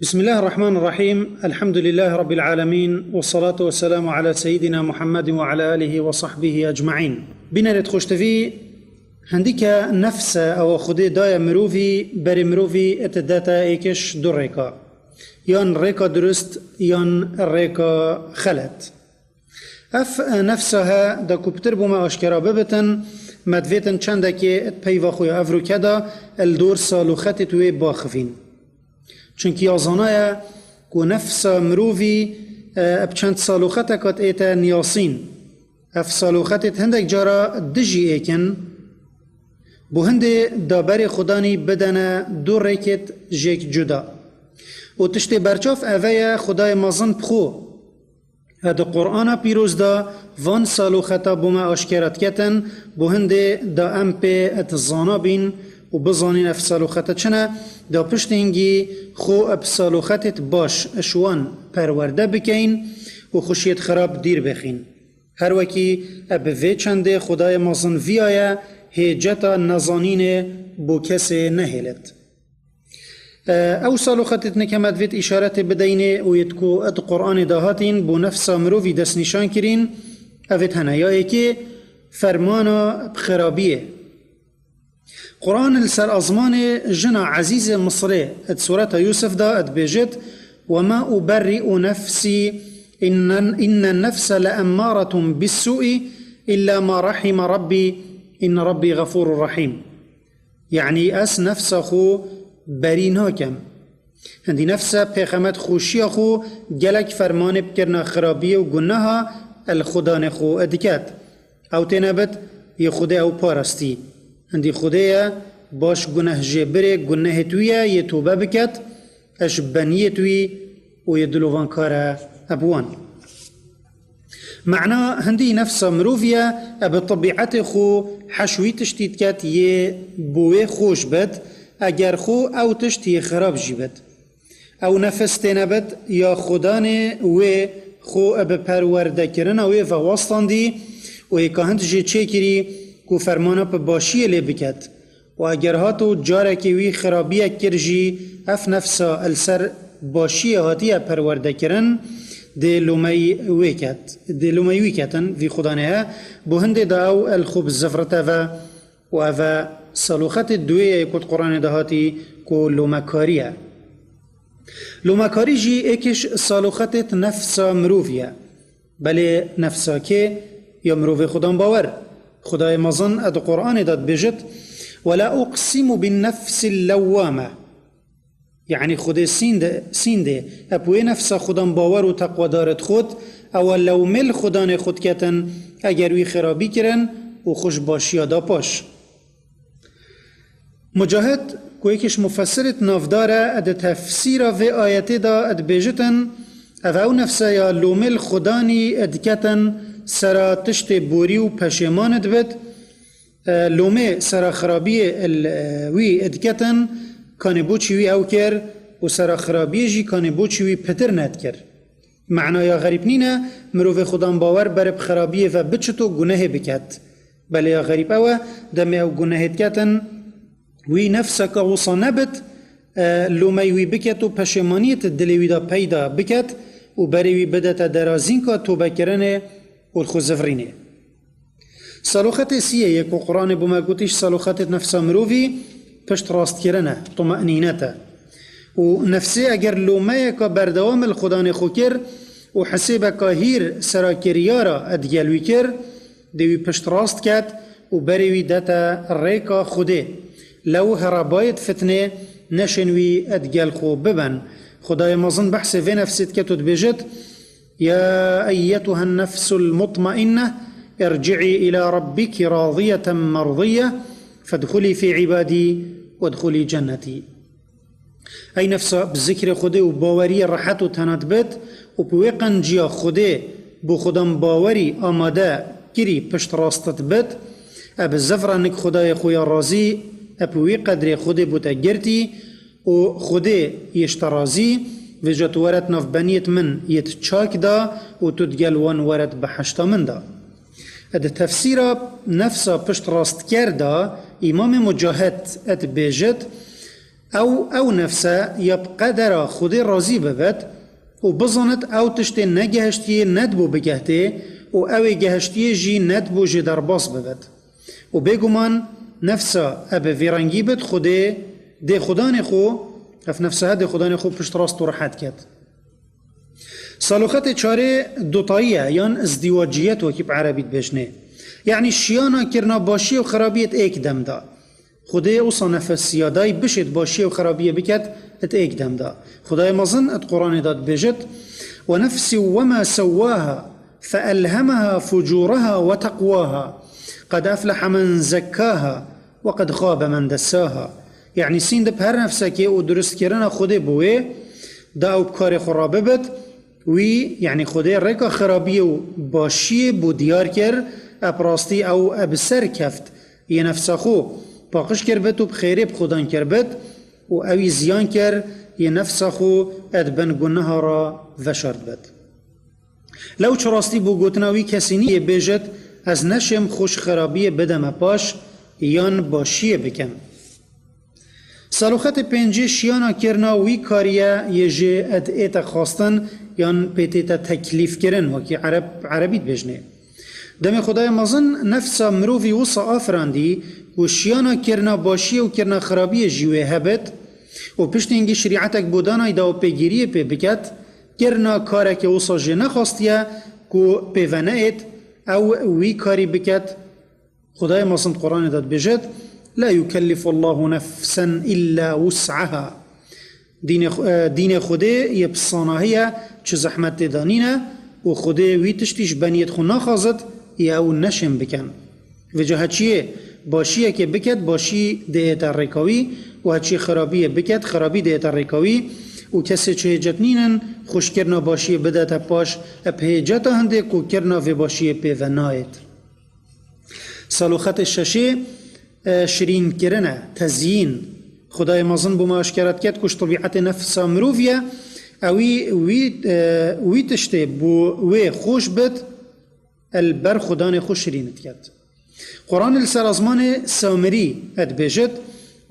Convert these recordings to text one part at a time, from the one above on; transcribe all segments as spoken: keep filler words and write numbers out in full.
بسم الله الرحمن الرحيم. الحمد لله رب العالمين. والصلاة والسلام على سيدنا محمد وعلى آله وصحبه أجمعين. Bînerêt xoştivî, hindîke nefse ewa Xwedê daye mirovî, berê mirovî et dete êkiş du rêka. Yan rêka durust, yan rêka xelet. Ev nefsa he da ku pitir bo me aşkera bibitin, me divêtin çendekê et peyva xwe ya ev rûke da el dor saloxetêt wê baxivîn. Çunkî ya zanaye ku nefsa mirovî, e, bi çend saloxeteka ête niyasîn. Ev saloxetêt hindek cara dijî êkin. Bo hindê da berê Xudanî bidene du rêkêt jêk cuda. Û tiştê berçav eve ye Xudayê mezin bi xwe. E, di Qur'ana Pîroz de van saloxeta bo me aşkera diketin, bo hindê da em pê et zana bîn û bizanîn ev saloxeta çi ne, da piştî hingî xwe eb saloxetêt baş ji wan perwerde bikeyn û xweşiyêt xirab dîr bixîn. Her wekî eb vê çendê Xudayê mezin viyaye hêceta nezanînê bo kesê nehêlet. E, ew saloxetêt nike me divêt îşaretê bideynê û yêt ku et Qur'anê dahatîn bo nefsa mirovî destnîşan kirîn, evêt hene. Ya êkê fermana bi xirabiyê. Qur'an li ser azmanê jina Ezîzê Misrê et Sureta Yusuf da et bêjit: "Ve ma uberri'u nefsî, inne, inne nefse le emmâretun bissû'i illa ma rahîme Rabbî, inne Rabbî ğefûrun rahîm." Yanî ez nefsa xwe berî nakem. Hindî nefse pêxemet xweşiya xwe gelek fermanê bikirina xirabiyê û guneha el Xudanê xwe diket. Ew têne bit, yê Xwedê ew parastî. Hindî Xwedê ye, baş guneh jê birê, gunehê tu ye, yê tobe biket, eş beniyê tu yî û yê dilovankar e eb wan. Mena hindî nefsa mirovî ye, e bi tebîetê xwe heş wî tiştî diket yê bo wê xweş bit, eger xwe ew tişt yê xirab jî bit. Ew nefis têne bit ya Xudanê wê xwe bi perwerdekirina wê ve wastandî û hêka hind jê çêkirî ku fermana bi başiyê lê biket. Û eger hat û carekê wî xirabiyek kir jî, ev nefsa li ser başiyê hatiye perwerdekirin, dê lomeyî wê ket, dê lomeyî wî ketin, vî Xudanê he, bo hindê da ew el xwe bi zivrite ve û ev e saloxetê duwê ye ku di Quranê de hatî ku lomekarî ye. Lomekarî jî êkiş saloxetêt nefsa mirovî ye. Belê nefsa kê? Ya mirovê Xudan bawer. Xudayê mezin e di Quranê de dibêjit: "Ve la uqsimu bin nefsil lewwame." Yanî Xudê sînde, sîndê, ep wê nefsa Xudan bawer û teqwedar id xud, ewa lewmê li Xudanê xud ketin, eger wî xirabî kirin û xwe ji başiya da paş. Mucahid, ku yekî ji mufessirêt navdar e, di tefsîra vê ayetê de dibêjitin, ev ew nefse ya lomê li Xudanî diketin, sera tiştê borî û peşêman dibit, e, lomê sera xirabiyê li, e, wî diketin, kanê bo çî wî ew kir û sera xirabiyê jî kanê bo çî wî pitir nedikir. Mena ya xerîb nîne, mirovê Xudan bawer ber bi xirabiyê ve biçito gunehê biket. Belê ya xerîb ew e, demê ew gunehê diketin, wî nefseka wisa nebit, e, lomey wî biket û peşêmaniyê di dilê wî de peyda biket û berê wî bidete derazînka tobekirinê û li xwe zivrînê. Saloxetê siyê yê ku Quranê bo me gotî ji saloxetê nefsa mirovî pişt rastkirin e, tumenînet e. Û nefsê eger lomeyeka berdewam li Xudanê xwe kir û hisêbeka hîr sera kiryara digel wî kir, dê wî pişt rast ket û berê wî dete rêka Xwedê. Lew herabayêt fitnê neşên wî digel xwe bibin. Xwedayê mezin behsê vê nefsê diket û dibêjit: "Ya eyyetuhen nefsul mutmainne, irci'i ila rabbiki radiyeten merdiye, fedhuli fi ibadi, wedhuli cenneti." Ey nefsa bi zikrê Xwedê û baweriyê rehet û tenat bit û bi wê qenciya Xwedê bo Xudan bawerî amade kirî pişt rast dibit, e bi zevra nik Xwedayê xwe ya razî, e bi wî qedrê Xwedê bo te girtî û Xwedê yê ji te razî, vêca tu weret nav beniyêt min yêt çak da û tu digel wan weret behişta min da. E di tefsîra nefsa pişt rastker da Îmamê Mucahid e dibêjit, Ew, ew nefse ya bi qedera Xwedê razî bibit û bizanit ew tiştê negehiştiyê nedibû bigehtê û ew ê gehiştiyê jî nedibû jê derbas bibit. Û bêguman nefsa ebe vîrengî bit, Xwedê dê xudanê xwe, ev nefsa he dê xudanê xwe piştrast û rehet ket. Saloxetê çarê dotayî ye, yan izdîwaciyet wekî bi erebî dibêjinê. Yanî şiyana kirina başiyê û xirabiyê di êk dem de. Xwedê wisa nefes ya dayî bişêt başiyê û xirabiyê biket di êk dem de. Xwedayê mezin di Quranê de dibêjit, "Ve nefsi ve ma sewwaha, fe elhemaha fucuraha ve teqwaha. Qed efleha men zekkaha ve qed xabe men dessaha." Yanî sîndib her nefsekê û durustkirina Xwedê bi wê, da ew bi karê xwe re bibit, wî, yanî Xwedê rêka xirabiyê û başiyê bo diyar kir, eb rastî ew eb ser keft, yê nefsa xwe paqij kirbit û bi xêrê bi xudan kirbit û ewî ziyan kir, yê nefsa xwe ed bin gunaha re veşartbit. Lew çi rastî bo gotina wî kesî nî yê bêjit, ez neşêm xwe ji xirabiyê bideme paş yan başiyê bikim. Saloxetê pêncê şiyana kirina wî kariye yê jê ed ête xwestin yan pê tête teklîfkirin, wekî ereb, erebî dibêjinê. Demê Xwedayê mezin nefsa mirovî wisa afirandî ku şiyana kirina başiyê û kirina xirabiyê jî wê hebit û piştî hingî şirîetek bo danayî da û pêgîriyê pê biket, kirina karekê wisa jê nexwastiye ku pê ve neyêt, ew wî karî biket. Xwedayê mezin di Quranê de dibêjit, "La yukellifu Allahu nefsen illa wus'aha." Dînê xwe-, e, dînê Xwedê yê bi sanahî ye, çi zehmet tê de nîne û Xwedê wî tiştî ji beniyêt xwe naxwazit, yê ew neşên bikin. Vêca heçiyê başiyekê biket, başî dê ête rêka wî û heçiyê xirabiyê biket, xirabî dê ête rêka wî û kesê çi hêcet nînin, xweşkirina başiyê bidete paş, eb hêceta hindê ku kirina vê başiyê pê ve nayêt. Saloxetê şeşê, e, şirînkirin e, tezyîn. Xwedayê mezin bo me aşkera diket ku ji tebîetê nefsa mirov ye, ewî wî, e, wî tiştê bo wê xweş bit, el ber xudanê xwe şirîn diket. Quran li ser ezmanê Samirî dibêjit,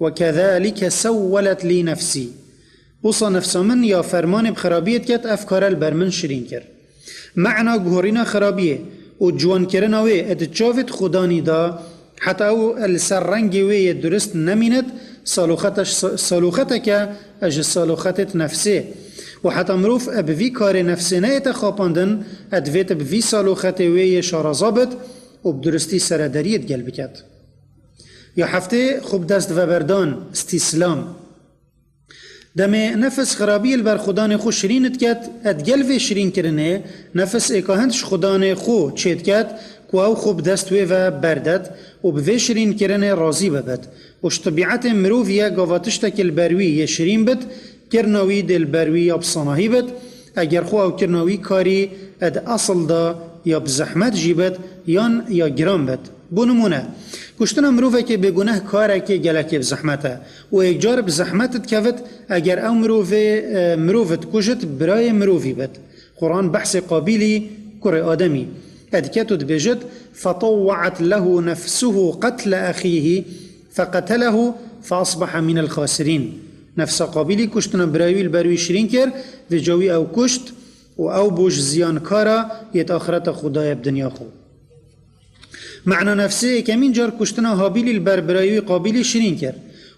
"Ve kezalike sewwelet lî nefsî." Wisa nefsa min ya fermanê bi xirabiyê diket, ev kare li ber min şirîn kir. Mena guhorîna xirabiyê û ciwankirina wê di çavêt xudanî de, heta ew li ser rengê wê yê durist nemînit, saloxete-, saloxeteke ji saloxetêt nefsê. Û heta mirov bi vî karê nefsê neyête xapandin, divêt bi vî saloxetê wê yê şaraza bit û bi duristî serederiyê digel biket. Ya heftê, xwe bi dest veberdan, îstîslam. Demê nefis xirabiyê li ber xudanê xwe şirîn diket, digel vê şirînkirinê nefis êka hind ji xudanê xwe çêdiket ku ew xwe bi dest wê ve berdet û bi vê şirînkirinê razî bibit. Û ji tebîetê mirovî ye gava tiştekî li ber wî yê şirîn bit, kirina wî dê li ber wî ya bi sanahî bit, eger xwe ew kirina wî karî di esil de ya bi zehmet jî bit yan ya giran bit. Bo nimûne, kuştina mirovekê bêguneh karekê gelekê bi zehmet e û êkcar bi zehmet dikevit eger ew mirovê, e, mirov dikujit birayê mirovî bit. Quran behsê Qabîlî kurê Ademî diket û dibêjit, "Fetawwe'et lehu nefsuhu qetle ehîhi feqetelehu feasbehe minel xasirîn." Nefsa Qabîlî kuştina birayê wî li ber wî şirîn kir, vêca wî ew kuşt û ew bû ji ziyankara yêt axireta xwe daye bi dinya xwe. Mena nefsê yekemîn car kuştina Habîlî li ber birayê wî Qabîlî şirîn kir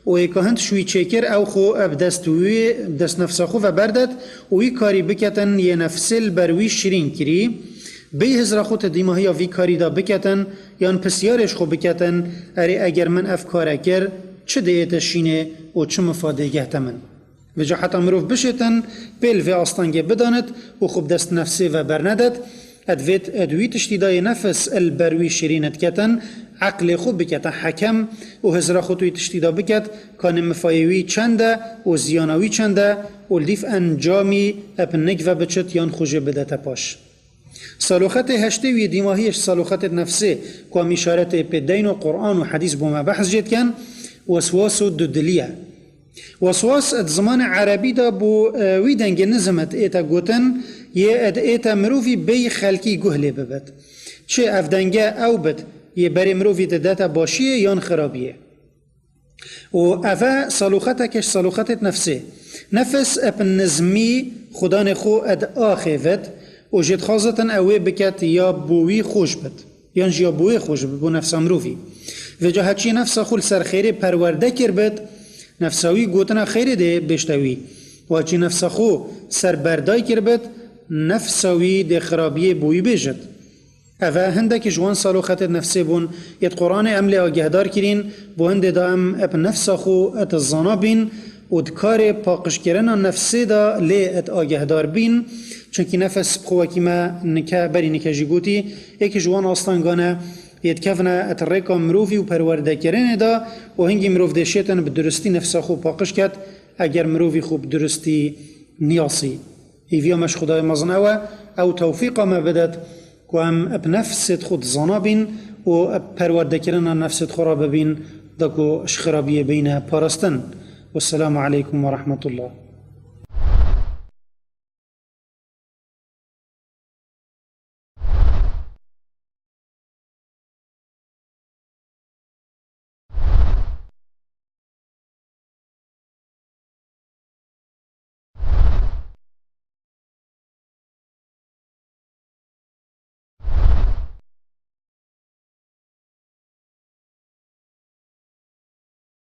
û êka hind ji wî çêkir ew xwe bi dest wê, bi dest nefsa xwe ve berdet û wî karî biketin yê nefsê li ber wî şirîn kirî. Bêyî hizra xwe di dîmahiya vî karî de biketin yan pisyarê ji xwe biketin, erê eger min ev kare kir, çi dê ête şînê û çi mifadê gehte min? Vêca heta mirov bişêtin, pêl vê astengê bidanit û xwe bi dest nefsê ve bernedet, divêt di wî tiştî de yê nefis li ber wî şirîn diketin, eqlê xwe bikete hekem û hizra xwe di wî tiştî de biket, kanê mifayê wî çend e û ziyana wî çend e û li dîf encamî bi nik ve biçit yan xwe jê bidete paş. Saloxetê heştê wî dîmahiyê ji saloxetê nefsê ku em îşaretê pê deyn û Quran û hedîs bo me behs jê dikin, weswas û dudilî ye. Weswas di zimanê erebî de bo, e, wî dengê nizm ed ête gotin, yê ed ête mirovî bêyî xelkî guh lê bibit. Çi ev denge ew bit, yê berê mirovî didete başiyê yan xirabiyê. Û eve saloxeteke ji saloxetêt nefsê. Nefs ep nizmî xudanê xwe ed axêvet û jê dixwazitin ew ê biket ya bo wî xweş bit. Yan jî ya bo wê xweş bit, bo nefsa mirovî. Vêca heçî nefsa xwe li ser xêrê perwerde kirbit, nefsa wî gotina xêrê dê bêşte wî. Û heçî nefsa xwe ser berday kirbit, nefsa wî dê xirabiyê bo wî bêjit. Eve hindekî ji wan saloxetêt nefsê bûn, yêt Quranê em lê agehdar kirîn, bo hindê de em ep nefsa xwe et zana bîn û di karê paqijkirina nefsê de lê et agehdar bîn, çunkî nefs bi xwe wekî me nike, berî nike jî gotî, yekî ji wan astengane yêt kevne et rêka mirovî û perwerdekirinê de û hingî mirov dê şêtin bi duristî nefsa xwe paqij ket, eger mirovî xwe bi duristî niyasî. Hêviya me ji Xwedayê mezin ew e, ew tewfîqa me bidet ku em bi nefsêt xwe dizana bîn û bi perwerdekirina nefsêt xwe re bibîn, da ku ji xirabiyê beyne parastin. Wesselamu aleykum ve rahmetullah.